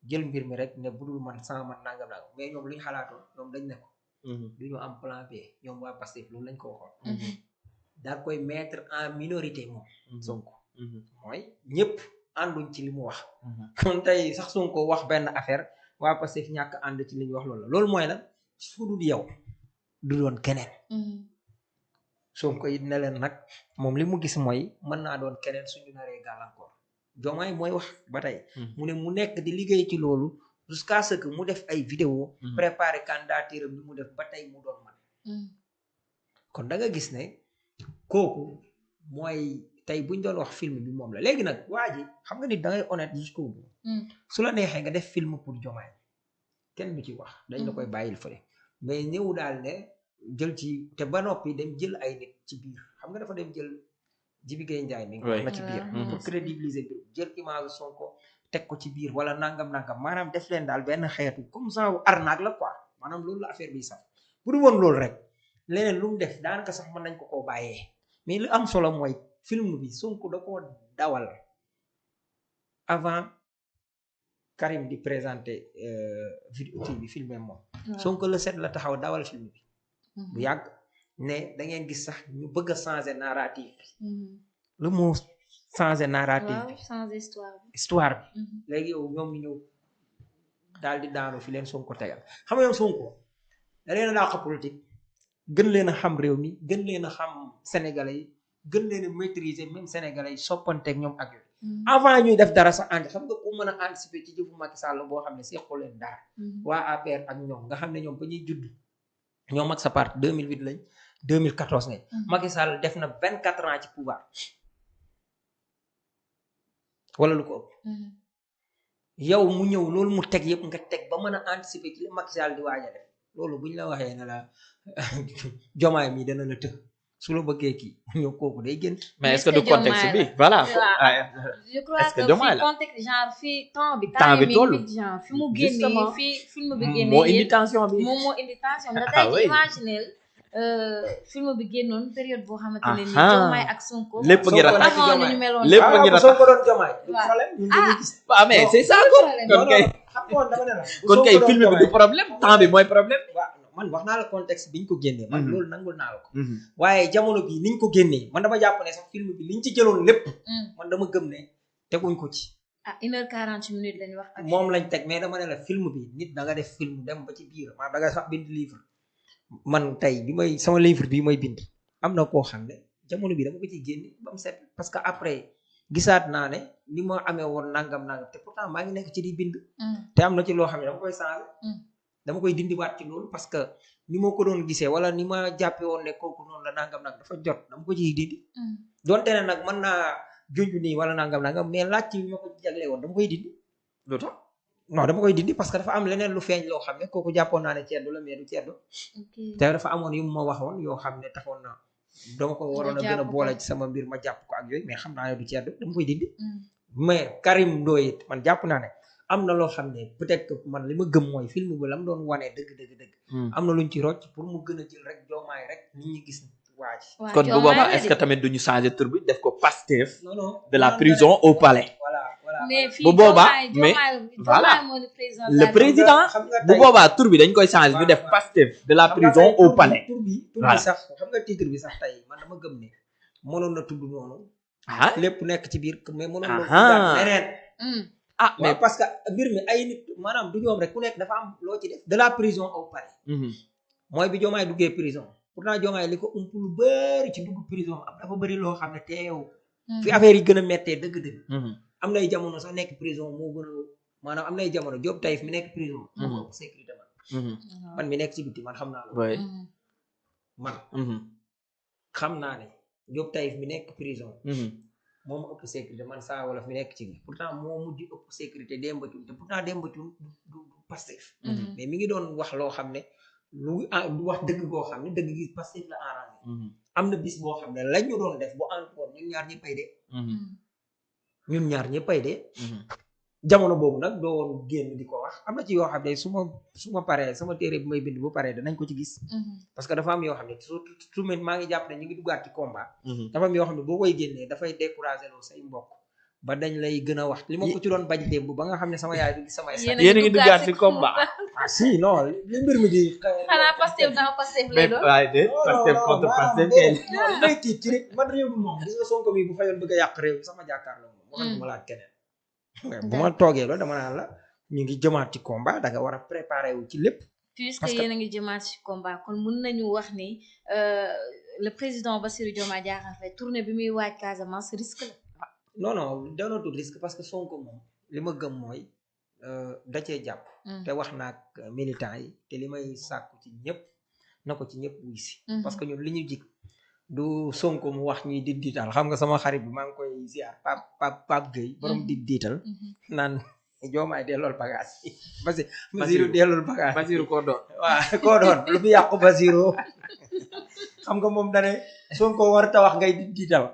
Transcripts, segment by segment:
jël mbir mi rek ne budul man sama man nangam nangam mais ñoom lu ñu xalaatoon ñoom dañ ne ko du ñu am plan B ñoom waa Pastef loolu lañ ko waxoon daal koy mettre en minorité moom Sonko mooy ñëpp ànduñ ci li mu wax kon tey sax Sonko wax benn affaire waa Pastef ñàkk ànd ci li ñu wax loolu mooy lan su dul yow du doon keneen Sonko it ne leen nag moom li mu gis mooy mën naa doon keneen suñu naree gàllankoor Diomaye mooy wax ba tey mu ne mu nekk di liggéey ci loolu jusqu'à ce que mu def ay vidéo préparer candidature bi mu def ba tey mu doon man kon da nga gis ne kooku mooy tey buñ doon wax film bi moom la léegi nag waa ji xam nga nit da ngay honnête jusqu'au bout su la neexee nga def film pour Diomaye kenn du ci wax dañ la koy bàyyil fële mais ñëw daal ne jël ci te ba noppi dem jël ay nit ci biir xam nga dafa dem jël Jibi Gueye Ndiaye mi wax na ci biir pour crédibiliser bi jël image Sonko teg ko ci biir wala nangam maanaam def leen daal benn xeetu comme ça arnaque la quoi maanaam loolu la affaire bi sax bu du woon loolu rek leneen lu mu def daanaka sax mën nañ ko koo bàyyee mais lu am solo mooy film bi Sonko da koo dawal avant Karim di présenter vidéo bi filmé moom Sonko le 7 la taxaw dawal film bi bu yàgg ne da ngeen gis sax ñu bëgg a changer narrative bi lu mu changer narrative bi changer histoire bi léegi yow ñoom ñu ñëw daal di daanu fi leen Sonko tegal xam nga yow Sonko da leen a dàq politique gën leen a xam réew mi gën leen a xam sénégalais yi gën leen a maîtriser même sénégalais yi soppanteeg ñoom ak yooyu avant ñuy def dara sax ànd xam nga ku mën a anticiper ci jëfu Macky Sall boo xam ne sequ leen dara waa APR ak ñoom nga xam ne ñoom ba ñuy judd ñoom ak sa parti 2008 lañ 2014 lañ Macky Sall def na 24 ans ci pouvoir wala lu ko ëpp yow mu ñëw loolu mu teg yëpp nga teg ba mën a anticiper ci li Macky Sall di waaj a def loolu buñ la waxee ne la Diomaye mi dana la të su la bëggee kii ñëw kooku day génn. mais est-ce que du contexte bi voilà. je crois que fii contexte genre fii temps bi toll genre fi mu génnee fii film bi génnee moo indi tension bi moom moo indi tension bi da tey imaginer film bi génnoon période boo xamante ne ni Diomaye ak Sonko lépp ngi ratax ñu meloon lépp ngi ratax Sonko doon Diomaye du problème ñun dañuy gis ah mais c'est ça kon kay kon kay film bi du problème temps bi mooy problème man wax naa la contexte biñ ko génnee man loolu nangul naa la ko waaye jamono bi niñ ko génnee man dama jàpp ne sax film bi liñ ci jëloon lépp man dama gëm ne teguñ ko ci 1h40 minutes lañ wax moom lañ teg mais dama ne la film bi nit da nga def film dem ba ci biir maanaam da nga sax bind livre man tey bi may sama livre bi may bind am na koo xam ne jamono bi dama ko ciy génne ba mu set parce que après gisaat naa ne ni ma amee woon nangam te pourtant maa ngi nekk ci di bind te am na ci loo xam ne dama koy changer dama koy dindiwaat ci loolu parce que ni ma ko doon gisee wala ni ma jàppee woon ne kooku noonu la nangam dafa jot dama ko ciy dindi donte ne nag mën naa junj nii wala nangam mais laaj ci ma ko jaglee woon dama koy dindi lu tax non dama koy dindi parce que dafa am leneen lu feeñ loo xam ne kooku jàppoon naa ne ceddo la mais du ceddo te dafa amoon yu ma waxoon yoo xam ne taxoon na dama ko waroon a gën a boole ci sama mbir ma jàpp ko ak yooyu mais xam naa ne du ceddo dama koy dindi mais Karim Ndoye it man jàpp naa ne am na loo xam ne peut-être que man li ma gëm mooy film bi la mu doon wanee dëgg am na luñ ci rocc pour mu gën a jël rek Diomaye rek nit ñi gis waa ji kon bu boobaa est-ce que tamit duñu changer tur bi def ko Pastef de la prison au palais bu boobaa mais voilà le président bu boobaa tur bi dañ koy changer ñu def Pastef de la prison au palais tur bi sax xam nga titre bi sax tey man dama gëm ne mënoon na tudd noonu lépp nekk ci biir mais mënoon na tudd leneen mais parce que mbir mi ay nit maanaam du ñoom rek ku nekk dafa am loo ci def de la prison au palais mooy bi Diomaye duggee prison pourtant Diomaye li ko ump lu bëri ci dugg prison am dafa bëri loo xam ne teew fi affaire yi gën a méttee dëgg-dëgg am nay jamono sax nekk prison moo gën a maanaam am nay jamono Diop Taïf mi nekk prison moo ëpp sécurité man mi nekk ci biti man xam naa la man xam naa ne Diop Taïf mi nekk prison moom ëpp sécurité man saa wolof mi nekk ci bi pourtant moo mujj ëpp sécurité Demba Thioune te pourtant Demba Thioune du Pastef mais mi ngi doon wax loo xam ne lu wax dëgg goo xam ne dëgg gi Pastef la arrangé am na bis boo xam ne lañ ñu doon def bu encore ñun ñaar ñëppay de jamono boobu nag doo woon génn di ko wax am na ci yoo xam ne su ma paree sama téere bi may bind bu paree danañ ko ci gis parce que dafa am yoo xam ne surtout maa ngi jàpp ne ñu ngi duggaat ci combat dafa am yoo xam ne boo koy génnee dafay décourager loo say mbokk ba dañ lay gën a wax li ma ko ci doon bañ démb ba nga xam ne sama yaay du gis sama yéen a ngi duggaat ci combat ah si non li mbir mi di xanaa Pastef dans Pastef lay doon waaye de Pastef contre Pastef day tiit ci rek man réew mi moom gis nga Sonko mi bu fayoon bëgg a yàq réew mi sama jàkkaarloo moom waxantuma laa keneen bu ma toogee loolu dama naan la ñu ngi jëmaat ci combat da nga war a préparer wu ci lépp puisque yéen a ngi jëmaat ci combat kon mën nañu wax ni le président Bassirou Diomaye Diakhar Faye tournée bi muy waaj Casamance risque la non non doonatul risque parce que Sonko moom li ma gëm mooy da cee jàpp te wax naag militants yi te li may sàkku ci ñëpp na ko ci ñëpp wuy si parce que ñun li ñu jig du Sonko mu wax ñuy di diital xam nga sama xarit bi maa ngi koy ziar Pape Gueye borom di diital naan Diomaye dellool bagage yi Bassirou dellool bagage Bassirou koo doon waaw koo doon lu fi yàqu Bassirou xam nga moom dane Sonko war ta wax ngay di diital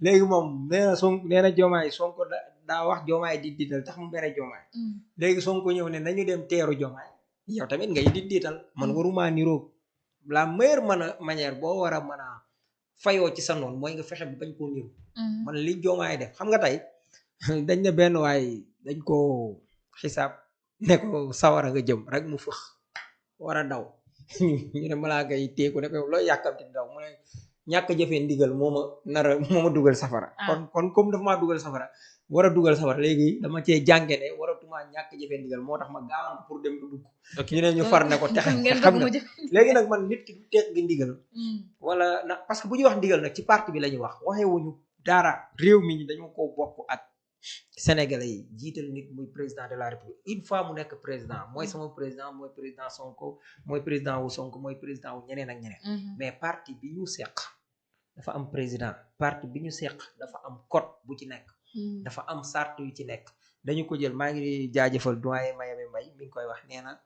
léegi moom nee na Sonko nee na Diomaye Sonko daa wax Diomaye di diital tax mu mere Diomaye léegi Sonko ñëw ne nañu dem teeru Diomaye yow tamit ngay di diital man waruma niroog la meilleure manière boo war a mën a fayoo ci sa noonu mooy nga fexe bi bañ koo niru man li Diomaye def xam nga tey dañ ne benn waay dañ ko xisaab ne ko sawara nga jëm rek mu fëx war a daw ñu ne malaaka yi teeku ne ko looy yàkkamti daw mu ne ñàkk jëfee ndigal moo ma dugal safara kon comme dafa maa dugal safara war a dugal safara léegi dama cee jànge ne waratuma ñàkk jëfee ndigal moo tax ma gaawan pour dem dugg ñu ne ñu far ne ko texe xam nga léegi nag man nit ki du teeg gi ndigal wala na parce que bu ñuy wax ndigal nag ci parti bi la ñuy wax waxewuñu dara réew mi dañu ko bokk ak Sénégalais yi jiital nit muy président de la République une fois mu nekk président mooy sama président mooy président Sonko mooy président wu Sonko mooy président wu ñeneen ak ñeneen mais parti bi ñu seq dafa am président parti bi ñu seq dafa am code bu ci nekk dafa am sart yu ci nekk dañu ko jël maa ngi jaajëfal doyen Mayame Mbaye mi ngi koy wax nee na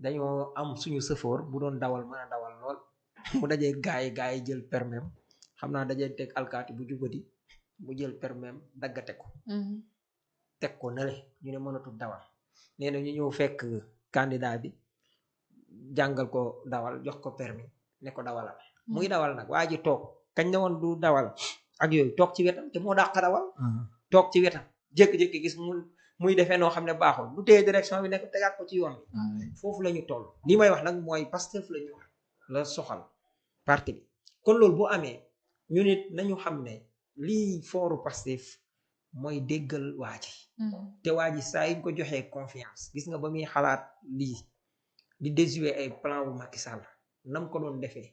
dañoo am suñu sëfoor bu doon dawal mën a dawal lool mu dajee gaa yi jël permis xam naa dajee teg alkaati bu jubati mu jël permis daggate ko teg ko nale ñu ne mënatul dawal nee na ñu ñëw fekk candidat bi jàngal ko dawal jox ko permis ne ko dawalal muy dawal nag waa ji toog kañ ne woon du dawal ak yooyu toog ci wetam te moo dàq dawal toog ci wetam jékki-jékki gis muy defee noo xam ne baaxul lu téye direction bi ne ko tegaat ko ci yoon bi foofu la ñu toll li may wax nag mooy Pastef la ñu la soxal parti bi kon loolu bu amee ñu nit nañu xam ne lii fooru Pastef mooy déggal waa ji te waa ji saa yuñ ko joxee confiance gis nga ba muy xalaat lii di déjouer ay plan wu Macky Sall nam ko doon defee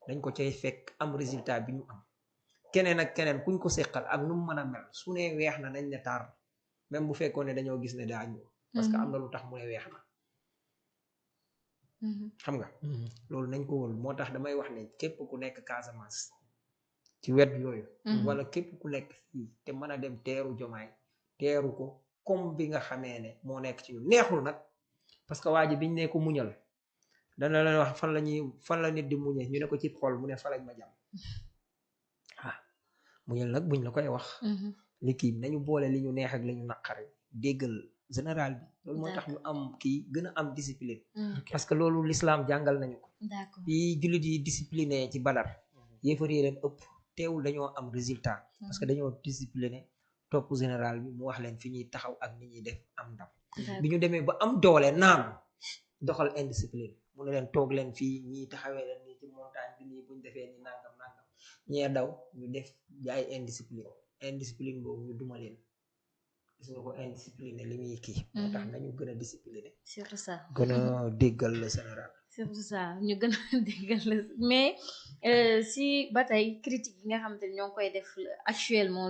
dañ ko cay fekk am résultat bi ñu am keneen ak keneen kuñ ko seqal ak nu mu mën a mel su ne weex na nañ ne taar même bu fekkoon ne dañoo gis ne daa ñëw parce que am na lu tax mu ne weex na xam nga loolu nañ ko wóolu moo tax damay wax ne képp ku nekk Casamance ci wet yooyu wala képp ku nekk fii te mën a dem teeru Diomaye teeru ko comme bi nga xamee ne moo nekk ci ñun neexul nag parce que waa ji biñ ne ko muñal dana leen wax fan la nit di muñe ñu ne ko ci xol mu ne fa lañ ma jàmm muñal nag buñ la koy wax li kii nañu boole li ñu neex ak li ñu naqari déggal général bi loolu moo tax ñu am kii gën a am discipline parce que loolu l'islam jàngal nañu ko yi jullit yi discipliné ci Badar yéefar yi leen ëpp teewul dañoo am résultat parce que dañoo discipliné topp général bi mu wax leen fi ñuy taxaw ak ni ñuy def am ndam bi ñu demee ba am doole naam doxal indiscipline mu ne leen toog leen fii ñii taxawee leen nii ci montagne bi nii buñ defee ni nangam ñee daw ñu def jaay indiscipline boobu ñu duma leen gis nga ko indiscipliné li muy kii moo tax nañu gën a discipliné surtout ça gën a déggal le général surtout ça ñu gën a déggal la mais si ba tey critique yi nga xamante ne ñoo ngi koy def actuellement